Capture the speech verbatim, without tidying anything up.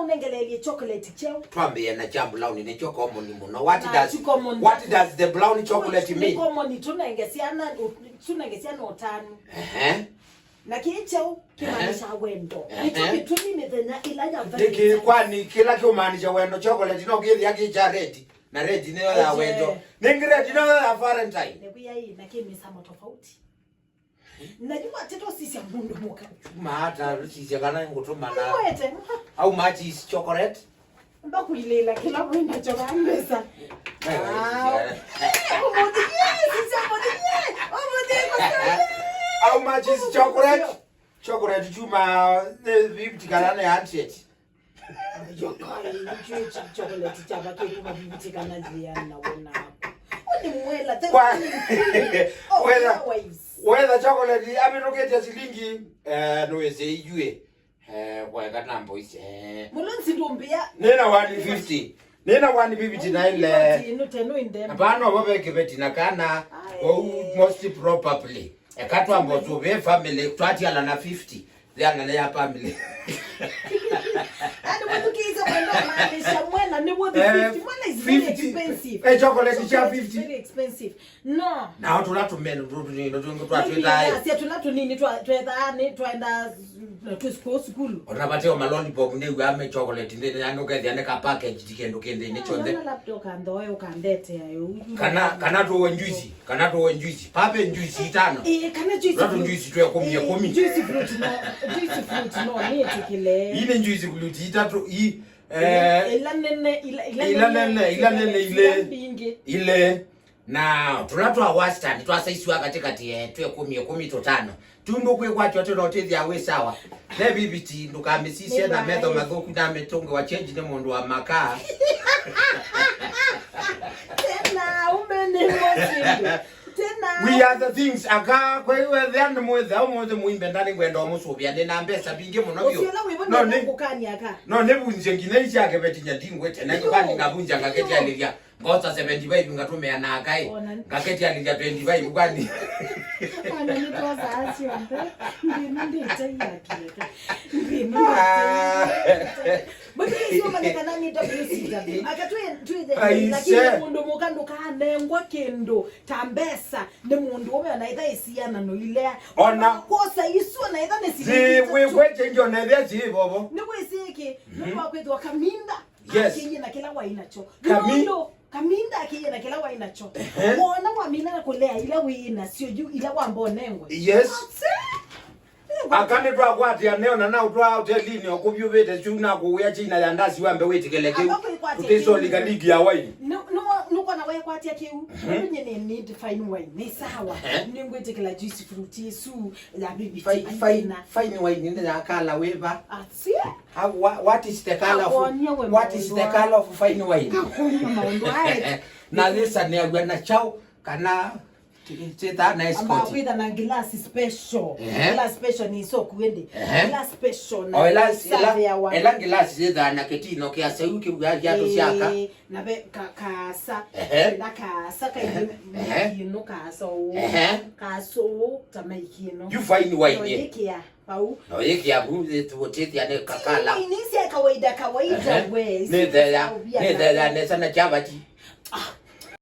Nengeleelie chocolate kyeũ. Twambĩe na kya brown, nĩkyo common mũno. What Na does, ti common. What does the brown chocolate Nĩ mean? Common, tũnenge syana, tũnenge syana ũtanu. Ehe. Na kĩĩ kyeũ kĩmaanisha wendo. Nĩkyo kĩtumi mĩthenya ĩla ya Nĩkĩ Valentine. Kwani kĩla kĩũmaanisha wendo? Chocolate no kĩthĩa kĩ kya red, na red nĩyo ya wendo. Nĩngĩ red nĩyo ya Valentine. Nĩkwĩai na kĩ mĩsamo tofauti. Na yu watete ũsisya mũndũ mũka. Maata sisya kana ngũtũma na. Wete. Au much is chocolate? Mbakuilĩla kĩla wĩnakyo va mbesa. Ũmũthĩ, sisya mũthĩ, ũmũthĩ. How much is chocolate? Chocolate chuma the fifty kana ne hundred. Chocolate chava kĩkuma fifty kana yĩana wona. Ũni mwela. Kwa- Whether chocolate amĩtũkĩte silingi eh nũwĩsĩ ijue. Eh, kwaeka na mboisi. Eh. Mulonzi ndumbia. Nina one fifty. Nina one fifty na ile. Ino teno indembe. Hapana, wabe kibeti na kana. Au most probably. Eka twamba ũsũvĩe family twatiala na fifty. Yanga nĩ ya family. Ani muthukiise mwenda maanisha mwena ni worth fifty. Mwena is very expensive. Eh, chocolate cha fifty. Very expensive. No. Nao tũla tũmene tũnini tũngĩ twa twĩthaĩ. Sia tũla tũnini twa twĩthaa nĩ twaenda twĩ school school. Ona vateo ma lollipop nĩ wia me chocolate nthĩnĩ yange ũkethĩa nĩ ka package ti kĩndũ kĩ nthĩnĩ kyonthe. Ona labda ũkanthoe ũkandetea yo. Kana kana tũwe juice, kana tũwe juice. Pape juice itano. Eh, kana juice. Tũla juice twe kumi kumi. Juice fruit no, juice fruit no nĩ tikile. Ine juice fruit itatu i eh ila nene ila ila nene ila nene ile ile Na tũla twa wastani twasaisiwa katĩkatĩ, eh, twĩ ĩkũmi, ĩkũmi tũtano. Tũndũ kwĩkwatya ũtĩ no twĩthĩa wĩ sawa. Ve viviti ndũkamĩsisye na metho mathũku na mĩtũngĩwa change nĩ mũndũ wa makaa. Tena ume nĩ mosini. Tena. We are the things aka kwa hiyo ethĩa nĩ mwĩthĩa ũmũnthĩ mũimbe ndani ngwenda ũmũsũvĩa nĩ na mbesa mbingĩ mũno biũ. Ũcio ũla wĩvo nĩ kũkany'a aka. No nĩ vunjie nginya isyake vetinya ndingwĩte na kĩvani ngavunja ngakĩtialĩthya. Ngosa seventy five ngatũmĩa na akai. Ona. Ngaketialĩthya twenty five kwani. Ona nĩ twosaa syonthe. Nthĩna ndĩtaiakĩka. Nthĩna ndĩtaiakĩka. But nĩsio manyakana nĩ W C W. Akatwĩ twĩthe. Lakini mũndũ mũka ndũkanengwa kĩndũ ta mbesa nĩ mũndũ ũme ona itha isiana no ilea. Ona. Kosa isu ona itha nĩ silingi. Zi wĩkwete ndio na ithia zi bobo. Nĩ wĩsĩki. Nĩ kwa kwĩthwa kaminda. Yes. Akĩie na kĩla waĩ nakyo. Kami- Nũndũ, kaminda akĩie na kĩla waĩ nakyo. Ehe. Wona wamina na kũlea ila wĩ nasyo yu, ila wamba ũnengwe. Yes. Ase? Aka nĩtwakwatĩa neo na naũtwaa hotelinĩ o kũvyũvĩte syũ na kũwĩa China ya ndasi wambe wĩtĩkĩle kĩu. Aka kwĩkwatĩa kĩu. Tũtĩsolika ligi ya waini. Nũ- nũ- nũkona wekwatĩa kĩu. Ũndũ nye nĩ need fine wine. Nĩ sawa. Ehe. Nĩngwĩtĩkĩla juice fruit isu ya bibi. Fine, fine, fine wine nĩ ya kala wĩva. Ase? Ah, wha- what is the color of, Akwonyie we what is the maũndũ color of fine wine? Akwonyie maũndũ aya. Na yĩsanĩaw'a na kyaũ kana ti- tĩthaa na escort? Kwĩtha na glass special. Ehe. Glass special nĩ isoku ĩndĩ. Ehe. Glass special na o ĩla ĩla ĩsavĩawa. Ĩla ngilasi yĩthaa na kĩtino kĩa seu kĩw'a viatũ syaka. Ĩĩ, na ve ka- kaasa. Ehe. Na kaasa kaingĩ. Ehe. Maikino kaasa ũũ. Ehe. Kaasa ũũ ta maikino. You fine wine. Noyĩkĩa. Vau. Na ũyĩkĩa vu, ĩtũtĩthya nĩ kakala. Nĩ sya kawaida, kawaida. Ehe. We, nĩ theya, nĩ theya nesa na chavati. Ah,